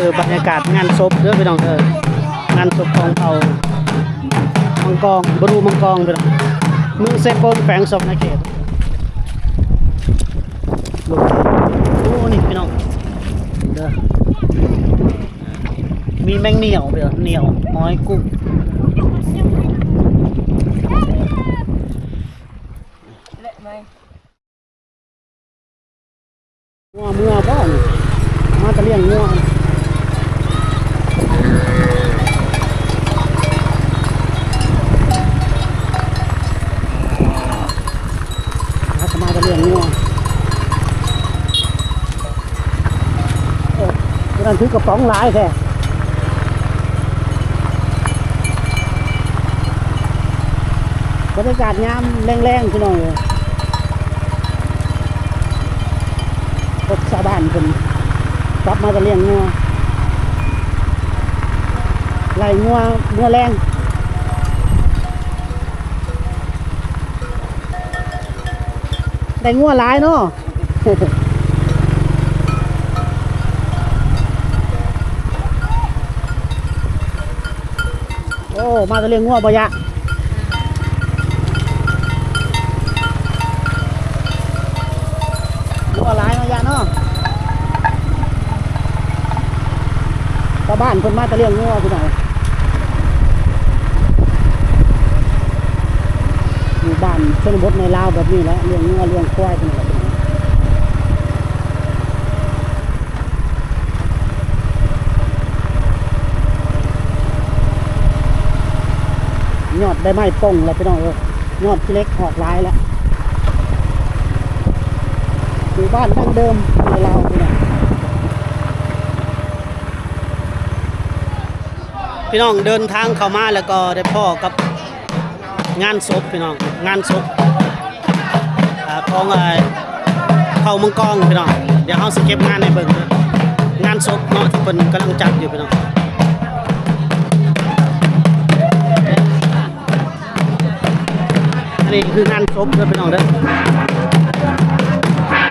ຄືບັນຍາກາດງານສົບເດີພີ່ນ້ອງເດີ ງານສົບຂອງເຜົ່າມັງກອງ ບຣູມັງກອງພີ່ນ້ອງ ເມືອງເຊໂປນ ແຂວງສະຫວັນນະເຂດ. ໂອ້ ນີ້ພີ່ນ້ອງເດີ ມີແມງໜ້ຽວເດີ ໜ້ຽວ ຫອຍ ກຸ້ງ. ງົວເມືອບໍ່ນີ້ ມາແຕ່ລ້ຽງງົວ ມາແຕ່ລ້ຽງງົວ. ໂອ້ ຜູ້ນັ້ນຖືກະປ໋ອງຫຼາຍແທ້. ບັນຍາກາດຍາມແລງໆ ພີ່ນ້ອງເອີຍ ພວກຊາວບ້ານເພິ່ນກັບມາຈາກລ້ຽງງົວ ໄລ່ງົວເມືອແລງ ໄດ້ງົວຫຼາຍເນາະ. ໂອ້ ມາແຕ່ລ້ຽງງົວບໍ່ຍະ ງົວຫຼາຍເນາະຍະເນາະ. ຊາວບ້ານເພິ່ນມາແຕ່ລ້ຽງງົວ ພີ່ນ້ອງ. ຢູ່ບ້ານຊົນນະບົດໃນລາວແບບນີ້ແຫຼະ ລ້ຽງງົວລ້ຽງຄວາຍເປັນແບບນີ້. ຍອດໃບໄມ້ປົ່ງແລ້ວ ພີ່ນ້ອງເອີຍ ຍອດຂີ້ເຫຼັກອອກຫຼາຍແລ້ວ ຢູ່ບ້ານດັ້ງເດີມໃນລາວ ພີ່ນ້ອງ. ພີ່ນ້ອງເດີນທາງເຂົ້າມາແລ້ວກໍໄດ້ພໍ້ກັບງານສົບ ພີ່ນ້ອງ ງານສົບ ອາ ຂອງ ອາ ເຜົ່າມັງກອງ ພີ່ນ້ອງ. ດຽວເຮົາຊິເກັບງານໃຫ້ເບິ່ງເດີ ງານສົບເນາະ ທີ່ເພິ່ນກຳລັງຈັດຢູ່ ພີ່ນ້ອງ. ອັນນີ້ຄືງານສົບເດີພີ່ນ້ອງເດີ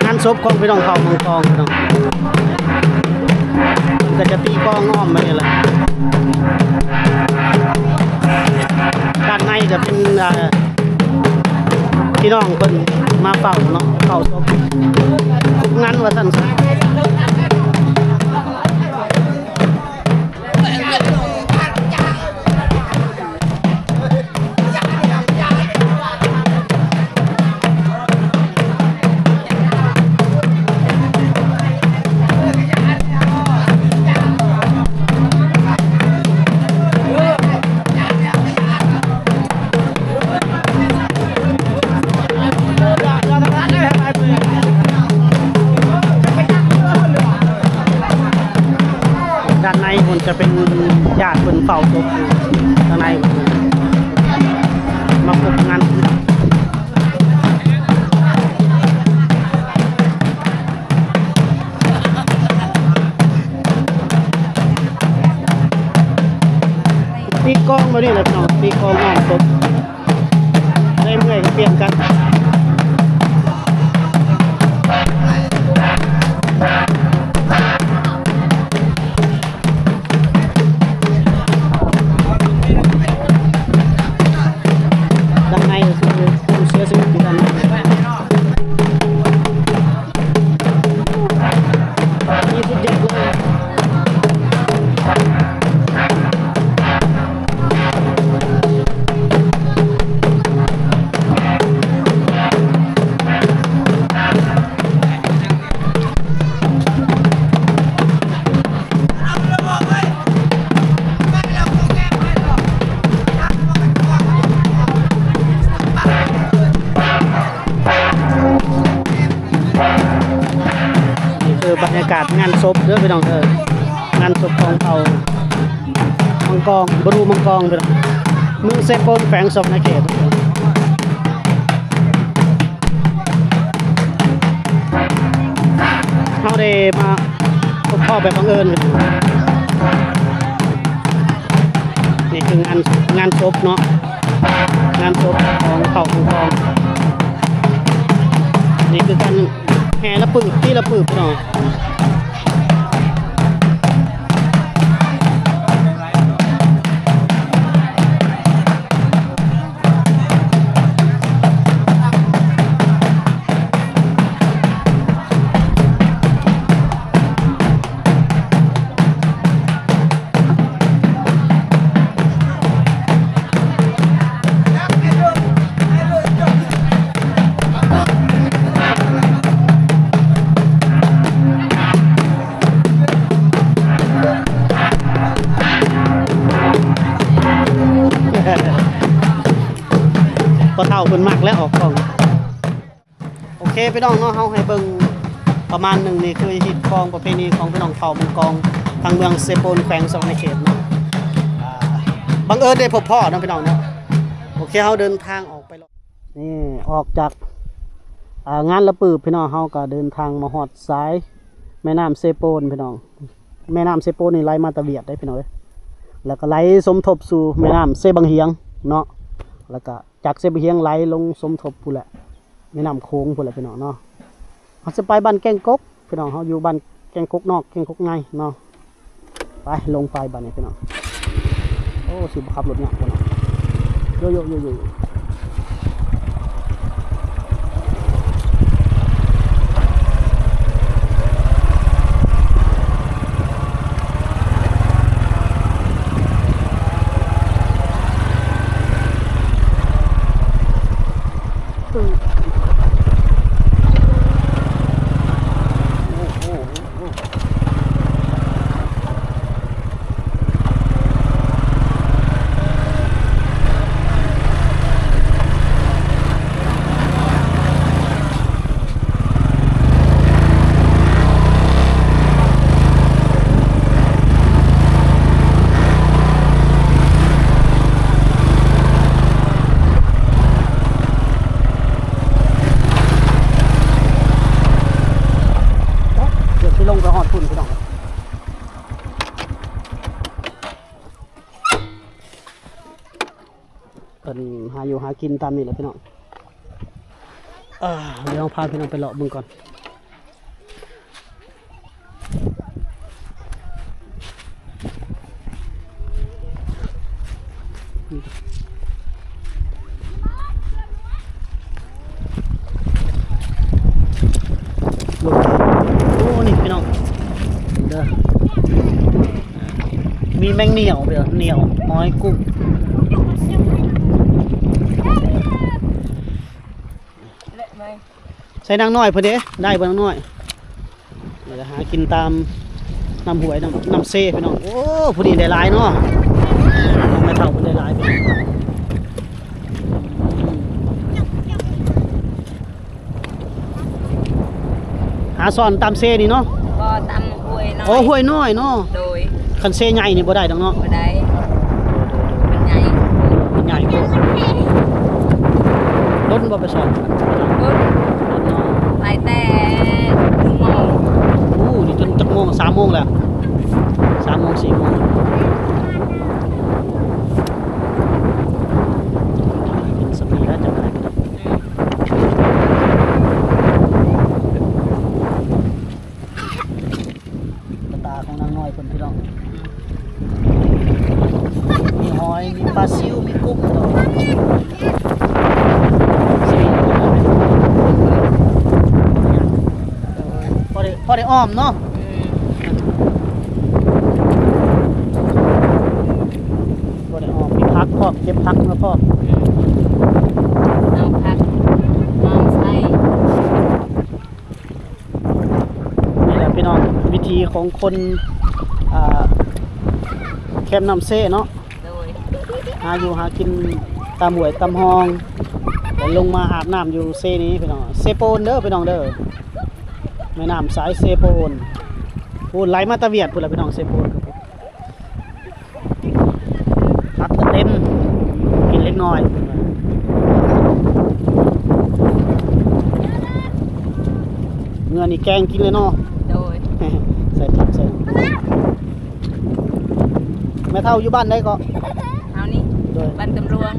ງານສົບຂອງພີ່ນ້ອງເຜົ່າມັງກອງພີ່ນ້ອງ ເພິ່ນກໍຈະຕີກອງອ້ອມມານີ້ແຫຼະ. ດ້ານໃນຈະເປັນ ເອີ ພີ່ນ້ອງເພິ່ນມາເຝົ້າເນາະ ເຝົ້າສົບ ຄຸບງັນວ່າຊັ້ນຊະ. ດ້ານໃນພຸ້ນຈະເປັນຍາດເພິ່ນເຝົ້າສົບຢູ່ທາງໃນພຸ້ນ ມາພົບງານ ຕີກອງແບບນີ້ແຫຼະພີ່ນ້ອງ ຕີກອງງານສົບ. ໄດ້ເມື່ອຍກໍປ່ຽນກັນ. ດ້ານໃນກໍຄືຜູ້ເສຍຊີວິດຢູ່ດ້ານໃນ. ນີ້ຄືບັນຍາກາດງານສົບເດີພີ່ນ້ອງເດີ ງານສົບຂອງເຜົ່າມັງກອງ ບຣູມັງກອງ ເມືອງເຊໂປນ ແຂວງສະຫວັນນະເຂດ. ເຮົາໄດ້ມາພົບພໍ້ແບບບັງເອີນ. ນີ້ຄືງານ ງານສົບເນາະ ງານສົບຂອງເຜົ່າມັງກອງ. ນີ້ຄືການແຫ່ລະປືບ ຕີລະປືບເນາະ. ພໍ່ເຖົ້າເພິ່ນມັກແຫຼະອອກກ້ອງ. ໂອເຄພີ່ນ້ອງເນາະ ເຮົາໃຫ້ເບິ່ງປະມານໜຶ່ງ ນີ້ຄືຮີດຄອງປະເພນີຂອງພີ່ນ້ອງເຜົ່າມັນກອງ ທາງເມືອງເຊໂປນ ແຂວງສະຫວັນນະເຂດເນາະ. ອ່າ ບັງເອີນໄດ້ພົບພໍ້ເນາະພີ່ນ້ອງເນາະ. ໂອເຄ ເຮົາເດີນທາງອອກໄປເລາະ ນີ້ອອກຈາກ ອ່າ ງານລະປຶບພີ່ນ້ອງ ເຮົາກໍເດີນທາງມາຮອດສາຍແມ່ນ້ຳເຊໂປນພີ່ນ້ອງ. ແມ່ນ້ຳເຊໂປນນີ້ໄຫຼມາແຕ່ຫວຽດເດ້ພີ່ນ້ອງເອີຍ ແລ້ວກໍໄຫຼສົມທົບສູ່ແມ່ນ້ຳເຊບັງຫຽງເນາະ ແລ້ວກໍ ຈາກເຊບັງຫຽງໄຫຼລົງສົມທົບພຸ້ນແຫຼະ ແມ່ນ້ຳໂຂງພຸ້ນແຫຼະພີ່ນ້ອງເນາະ. ເຮົາຊິໄປບ້ານແກ້ງກົກພີ່ນ້ອງ ເຮົາຢູ່ບ້ານແກ້ງກົກນອກ ແກ້ງກົກໃນເນາະ. ໄປ ລົງໄປບາດນີ້ພີ່ນ້ອງ. ໂອ້ ຊິບໍ່ຂັບລົດຍາກບໍ່ເນາະ. ໂຢໂຢໂຢໂຢ. ເກືອບຊິລົງໄປຮອດພຸ້ນພີ່ນ້ອງ. ເພິ່ນຫາຢູ່ຫາກິນຕາມນີ້ແຫຼະພີ່ນ້ອງ. ເອີ ດຽວເຮົາພາພີ່ນ້ອງໄປເລາະເບິ່ງກ່ອນ. ໂອ້ ນີ້ພີ່ນ້ອງເດີ ມີແມງໜຽວເດີ ໜຽວ ຫອຍ ກຸ້ງ. ໃສ່ນາງນ້ອຍເພິ່ນເດ້ ໄດ້ບໍ່ນາງນ້ອຍ? ນີ້ລະ ຫາກິນຕາມນ້ຳຫ້ວຍ ນ້ຳ ນ້ຳເຊພີ່ນ້ອງ. ໂອ້ ຜູ້ນີ້ໄດ້ຫຼາຍເນາະ ແມ່ເຖົ້າເພິ່ນໄດ້ຫຼາຍພີ່ນ້ອງ. ຫາຊ່ອນຕາມເຊນີ້ເນາະ? ບໍ່ ຕາມຫ້ວຍນ້ອຍ. ໂອ້ ຫ້ວຍນ້ອຍເນາະ. ໂດຍ. ຄັນເຊໃຫຍ່ນີ້ບໍ່ໄດ້ດອກເນາະ? ບໍ່ໄດ້ ມັນໃຫຍ່ ມັນໃຫຍ່ໂພດ. ດົນບໍ່ໄປຊ່ອນ? ດົນ ດົນເນາະ. ໄປແຕ່ໜຶ່ງໂມງ. ໂອ້ ນີ້ຈົນຈັກໂມງ? ສາມໂມງແລ້ວ ສາມໂມງ ສີ່ໂມງ. ກິນສ່ຳນີ້ແລ້ວຈັ່ງໄດ້. ກະຕ່າຂອງນາງນ້ອຍເພິ່ນພີ່ນ້ອງ ມີຫອຍ ມີປາຊິວ ມີກຸ້ງ ພໍໄດ້ ພໍໄດ້ອ້ອມເນາະ. ອືມ ພໍໄດ້ອ້ອມ ມີຜັກພ້ອມ ເກັບຜັກມາພ້ອມ. ອືມ ເອົາຜັກມາໃສ່. ນີ້ແຫຼະພີ່ນ້ອງ ວິຖີຂອງຄົນ ອ່າ ແຄມນ້ຳເຊເນາະ. ໂດຍ. ຫາຢູ່ຫາກິນຕາມຫ້ວຍຕາມຮ່ອງ ແລ້ວລົງມາອາບນ້ຳຢູ່ເຊນີ້ພີ່ນ້ອງ. ເຊໂປນເດີພີ່ນ້ອງເດີ ແມ່ນ້ຳສາຍເຊໂປນ ພຸ້ນໄຫຼມາແຕ່ຫວຽດພຸ້ນລະພີ່ນ້ອງ ເຊໂປນ. ຜັກກະເຕັມ ກິນເລັກນ້ອຍ. ເມື່ອນີ້ແກງກິນເລີຍເນາະ. ໂດຍ. ໃສ່ຜັກໃສ່ ແມ່ເຖົ້າຢູ່ບ້ານໃດເກາະ? ເຮົານີ້ ໂດຍ ບ້ານຕຳຫຼວງ.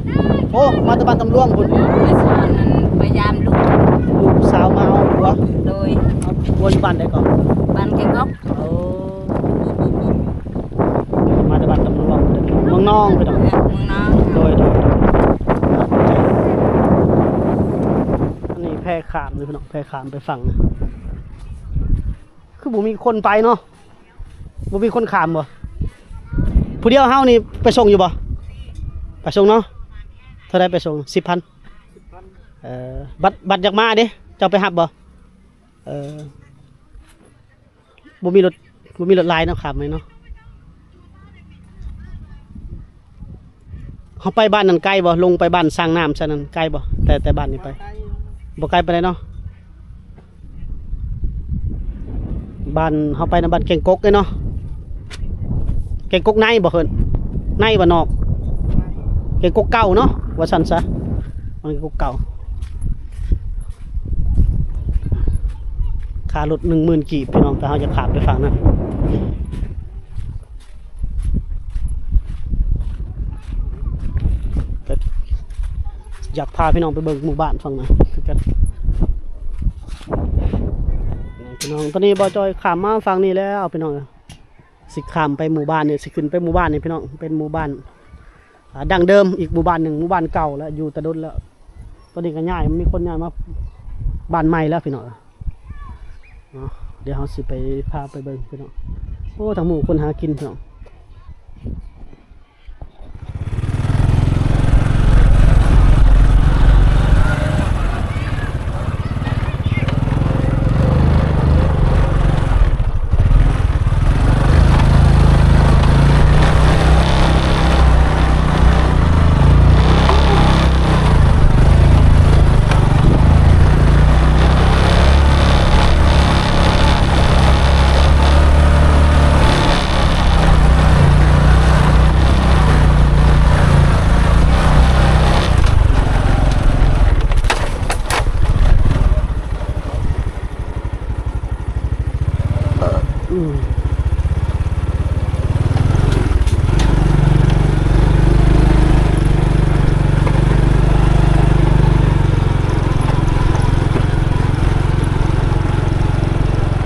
ໂອ້ ມາແຕ່ບ້ານຕຳຫຼວງພຸ້ນ. ໄປສວນນັ້ນ ໄປຢາມລູກ ລູກສາວມາເອົາຜົວ. ໂດຍ. ເອົາຜົວຢູ່ບ້ານໃດເກາະ? ບ້ານແກ້ງກົກ. ໂອ້ ມາແຕ່ບ້ານຕຳຫຼວງ ເມືອງນອງພີ່ນ້ອງ. ເມືອງນອງ. ໂດຍ ໂດຍ. ອັນນີ້ແພຂ້າມເດີພີ່ນ້ອງ ແພຂ້າມໄປຝັ່ງ ຄືບໍ່ມີຄົນໄປເນາະ. ບໍ່ມີຄົນຂ້າມບໍ່? ຜູ້ດຽວເຮົານີ້ໄປສົ່ງຢູ່ບໍ່? ໄປສົ່ງເນາະ. ເທົ່າໃດໄປສົ່ງ? ສິບພັນ. ເອີ ບັດ ບັດຢາກມາເດ້ ເຈົ້າໄປຮັບບໍ່? ເອີ ບໍ່ມີລົດ ບໍ່ມີລົດຫຼາຍເນາະ ຂ້າມໄປເນາະ. ເຮົາໄປບ້ານນັ້ນໄກບໍ່? ລົງໄປບ້ານສ້າງນ້ຳຊັ້ນນັ້ນໄກບໍ່? ແຕ່ ແຕ່ບ້ານນີ້ໄປ ບໍ່ໄກປານໃດເນາະ. ບ້ານເຮົາໄປນະ ບ້ານແກ້ງກົກເດ້ເນາະ. ແກ້ງກົກໃນບໍ່ເອີ້ນ? ໃນບໍ່ນອກ? ແກ້ງກົກເກົ່າເນາະ ວ່າຊັ້ນຊະ. ມັນກົກເກົ່າ. ຄ່າລົດໜຶ່ງໝື່ນກີບ ພີ່ນ້ອງ ຖ້າເຮົາຈະຂ້າມໄປຝັ່ງນັ້ນ. ຢາກພາພີ່ນ້ອງໄປເບິ່ງໝູ່ບ້ານຝັ່ງນັ້ນຄືກັນ ພີ່ນ້ອງ. ຕອນນີ້ບ່າວຈອຍຂ້າມມາຝັ່ງນີ້ແລ້ວ ພີ່ນ້ອງ. ຊິຂ້າມໄປໝູ່ບ້ານນີ້ ຊິຂຶ້ນໄປໝູ່ບ້ານນີ້ ພີ່ນ້ອງ. ເປັນໝູ່ບ້ານ ອ່າ ດັ້ງເດີມ ອີກໝູ່ບ້ານໜຶ່ງ ໝູ່ບ້ານເກົ່າແລ້ວ ຢູ່ແຕ່ດົນແລ້ວ. ຕອນນີ້ກໍຍ້າຍ ມີຄົນຍ້າຍມາບ້ານໃໝ່ແລ້ວ ພີ່ນ້ອງ. ເນາະ ດຽວເຮົາຊິໄປ ພາໄປເບິ່ງ ພີ່ນ້ອງ. ໂອ້ ທັງໝູ່ຄົນຫາກິນ ພີ່ນ້ອງ.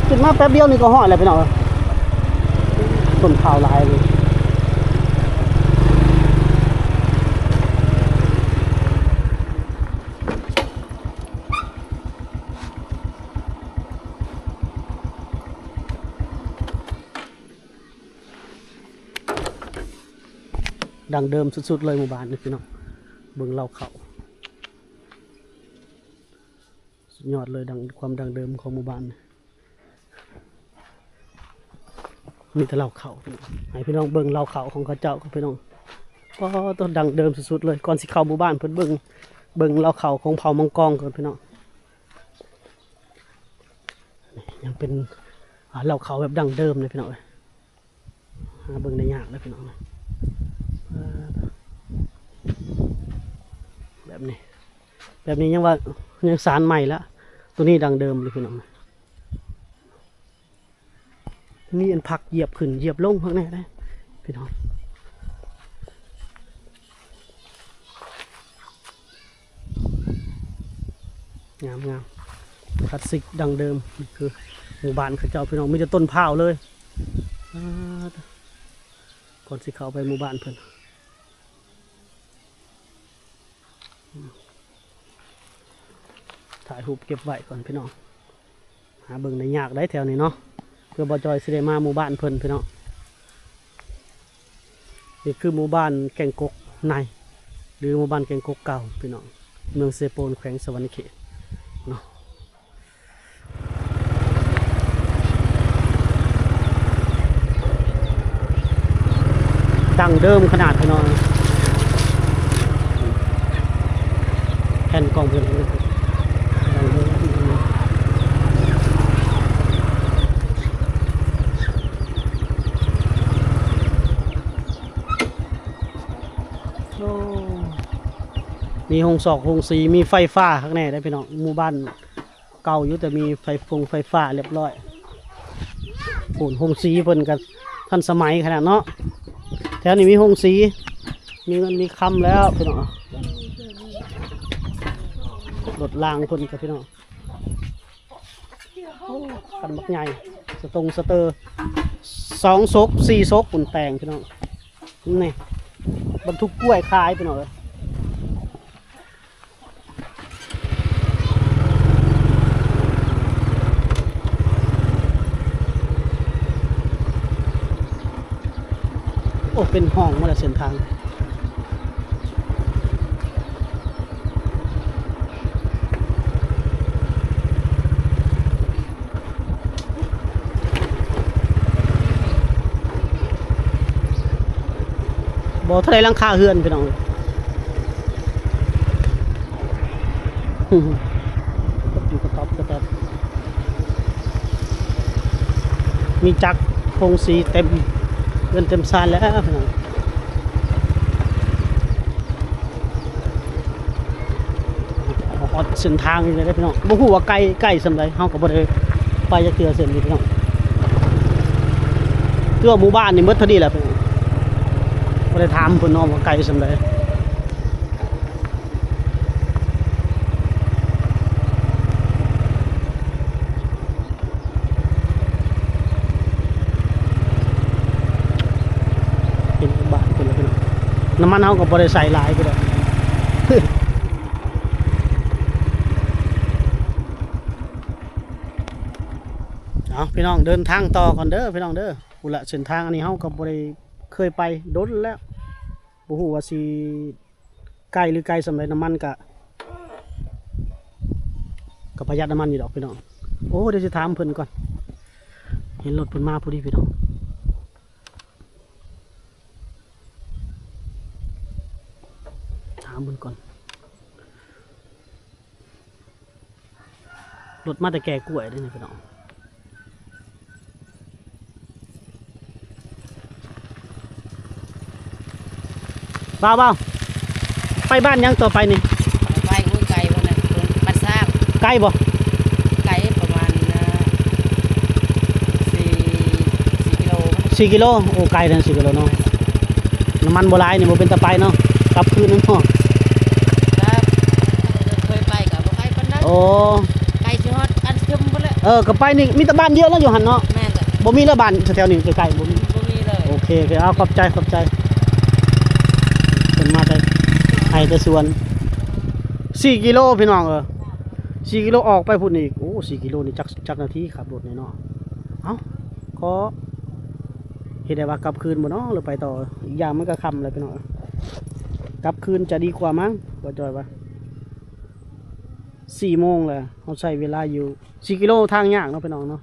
ຂຶ້ນມາແປັບດຽວນີ້ກໍຮອດແລ້ວ ພີ່ນ້ອງເອີຍ. ຕົ້ນພ້າວຫຼາຍເລີຍ. ດັ້ງເດີມສຸດໆເລີຍໝູ່ບ້ານນີ້ ພີ່ນ້ອງ. ເບິ່ງເລົ້າເຂົ້າ ສຸດຍອດເລີຍ ດັ່ງ ຄວາມດັ້ງເດີມຂອງໝູ່ບ້ານນີ້. ມີແຕ່ເລົ້າເຂົ້າ ພີ່ນ້ອງ. ໃຫ້ພີ່ນ້ອງເບິ່ງເລົ້າເຂົ້າຂອງເຂົາເຈົ້າ ພີ່ນ້ອງ. ໂອ້ ໂຕ ດັ້ງເດີມສຸດໆເລີຍ. ກ່ອນຊິເຂົ້າໝູ່ບ້ານ ເພິ່ນເບິ່ງ ເບິ່ງເລົ້າເຂົ້າຂອງເຜົ່າມັງກອງກ່ອນ ພີ່ນ້ອງ. ນີ້ຍັງເປັນ ອ່າ ເລົ້າເຂົ້າແບບດັ້ງເດີມເລີຍ ພີ່ນ້ອງເອີຍ. ຫາເບິ່ງໄດ້ຍາກເດີ ພີ່ນ້ອງ. ອ່າ ແບບນີ້ ແບບນີ້ຍັງວ່າຍັງສານໃໝ່ລະ ໂຕນີ້ດັ້ງເດີມເລີຍ ພີ່ນ້ອງ. ມີອັນຜັກຢຽບຂຶ້ນຢຽບລົງຂ້າງໃນໄດ໋ ພີ່ນ້ອງ. ງາມໆ ຄລາສສິກດັ້ງເດີມ. ນີ້ຄືໝູ່ບ້ານເຂົາເຈົ້າ ພີ່ນ້ອງ ມີແຕ່ຕົ້ນພ້າວເລີຍ. ອ່າ ກ່ອນຊິເຂົ້າໄປໝູ່ບ້ານເພິ່ນ ຖ່າຍຮູບເກັບໄວ້ກ່ອນ ພີ່ນ້ອງ. ຫາເບິ່ງໄດ້ຍາກໄດ໋ແຖວນີ້ເນາະ ເພື່ອບ່າວຈອຍຊິໄດ້ມາໝູ່ບ້ານເພິ່ນ ພີ່ນ້ອງ. ນີ້ຄືໝູ່ບ້ານແກ້ງກົກໃນ ຫຼື ໝູ່ບ້ານແກ້ງກົກເກົ່າ ພີ່ນ້ອງ ເມືອງເຊໂປນ ແຂວງສະຫວັນນະເຂດເນາະ. ດັ້ງເດີມຂະໜາດ ພີ່ນ້ອງ. ແຜ່ນກ້ອງເພິ່ນ ໂອ້ ມີໂຮງຊອກໂຮງສີ ມີໄຟຟ້າຄັກແນ່ເດ້ ພີ່ນ້ອງ. ໝູ່ບ້ານ ເກົ່າຢູ່ ແຕ່ມີໄຟຟົງໄຟຟ້າລຽບຮ້ອຍ. ໂອ້ ໂຮງສີເພິ່ນກໍທັນສະໄໝຂະໜາດເນາະ. ແຖວນີ້ມີໂຮງສີ ມີເງິນມີຄຳແລ້ວ ພີ່ນ້ອງ. ລົດລາງເພິ່ນກໍ ພີ່ນ້ອງ ໂອ້ ຄັນບັກໃຫຍ່ ສະຕົງສະເຕີ ສອງສົກ ສີ່ສົກ ປຸ້ນແຕ່ງ ພີ່ນ້ອງ. ນີ້ບັນທຸກກ້ວຍຂາຍ ພີ່ນ້ອງເອີຍ. ໂອ້ ເປັນຮ່ອງໝົດແລ້ວເສັ້ນທາງ. ບໍ່ເທົ່າໃດຫຼັງຄາເຮືອນ ພີ່ນ້ອງ. ຢູ່ກະຕອບກະແຕບ ມີຈັກໂຮງສີເຕັມເຮືອນເຕັມຊານແລ້ວພີ່ນ້ອງ. ຮອດເສັ້ນທາງນີ້ແລ້ວເດ້ພີ່ນ້ອງ. ບໍ່ຮູ້ວ່າໄກ ໄກສ່ຳໃດ ເຮົາກໍບໍ່ໄດ້ໄປຈັກເທື່ອເສັ້ນນີ້ພີ່ນ້ອງ. ຄືວ່າໝູ່ບ້ານນີ້ໝົດເທົ່ານີ້ແຫຼະພີ່ນ້ອງ. ບໍ່ໄດ້ຖາມເພິ່ນເນາະວ່າໄກສ່ຳໃດ. ເປັນບ້ານເພິ່ນລະພີ່ນ້ອງ. ນ້ຳມັນເຮົາກໍບໍ່ໄດ້ໃສ່ຫຼາຍພີ່ນ້ອງ. ເອົາພີ່ນ້ອງ ເດີນທາງຕໍ່ກ່ອນເດີພີ່ນ້ອງເດີ. ພຸ້ນລະ ເສັ້ນທາງອັນນີ້ເຮົາກໍບໍ່ໄດ້ເຄີຍໄປດົນແລ້ວ ບໍ່ຮູ້ວ່າຊິ ໄກຫຼືໄກສ່ຳໃດ. ນ້ຳມັນກະ ກະປະຢັດນ້ຳມັນຢູ່ດອກພີ່ນ້ອງ. ໂອ້ ດຽວຊິຖາມເພິ່ນກ່ອນ ເຫັນລົດເພິ່ນມາພໍດີພີ່ນ້ອງ. ຖາມເພິ່ນກ່ອນ. ລົດມາແຕ່ແກ່ກ້ວຍເດ້ນີ້ພີ່ນ້ອງ. ບ່າວ ບ່າວ ໄປບ້ານຫຍັງຕໍ່ໄປນີ້? ໄປຫ້ວຍໄກ່ພຸ້ນນະ ບ້ານຊ້າງ. ໄກບໍ່? ໄກປະມານ ເອີ ສີ່ ສີ່ກິໂລ. ສີ່ກິໂລ? ໂອ້ ໄກເດ້ ສີ່ກິໂລເນາະ. ນ້ຳມັນບໍ່ຫຼາຍນີ້ ບໍ່ເປັນຕາໄປເນາະ ກັບຄືນເນາະ. ກໍເຄີຍໄປກໍບໍ່ໄກປານໃດ. ໂອ້ ໄກຊິຮອດກັນຊຶມພຸ້ນແຫຼະ. ເອີ ກໍໄປນີ້ມີແຕ່ບ້ານດຽວເນາະ ຢູ່ຫັ້ນເນາະ. ແມ່ນແຫຼະ. ບໍ່ມີແລ້ວ ບ້ານແຖວໆນີ້ໃກ້ໆ ບໍ່ມີ ບໍ່ມີເລີຍ. ໂອເຄ ໂອເຄ ເອົາ ຂອບໃຈ ຂອບໃຈ. ເພິ່ນມາແຕ່ໄຮ່ແຕ່ສວນ ສີ່ກິໂລພີ່ນ້ອງເອີຍ. ສີ່ກິໂລ ອອກໄປພຸ້ນອີກ. ໂອ້ ສີ່ກິໂລນີ້ຈັກ ຈັກນາທີຂັບລົດນີ້ເນາະ. ເອົ້າ ກໍເຮັດໄດ້ວ່າກັບຄືນບໍ່ເນາະ ຫຼືໄປຕໍ່? ອີກຢ່າງມັນກໍຄ່ຳແລ້ວພີ່ນ້ອງ. ກັບຄືນຈະດີກວ່າມັ້ງ ບໍ່ຈ່ອຍວ່າ. ສີ່ໂມງແລ້ວ ເຮົາໃຊ້ເວລາຢູ່ ສີ່ກິໂລ ທາງຍາກເນາະພີ່ນ້ອງເນາະ.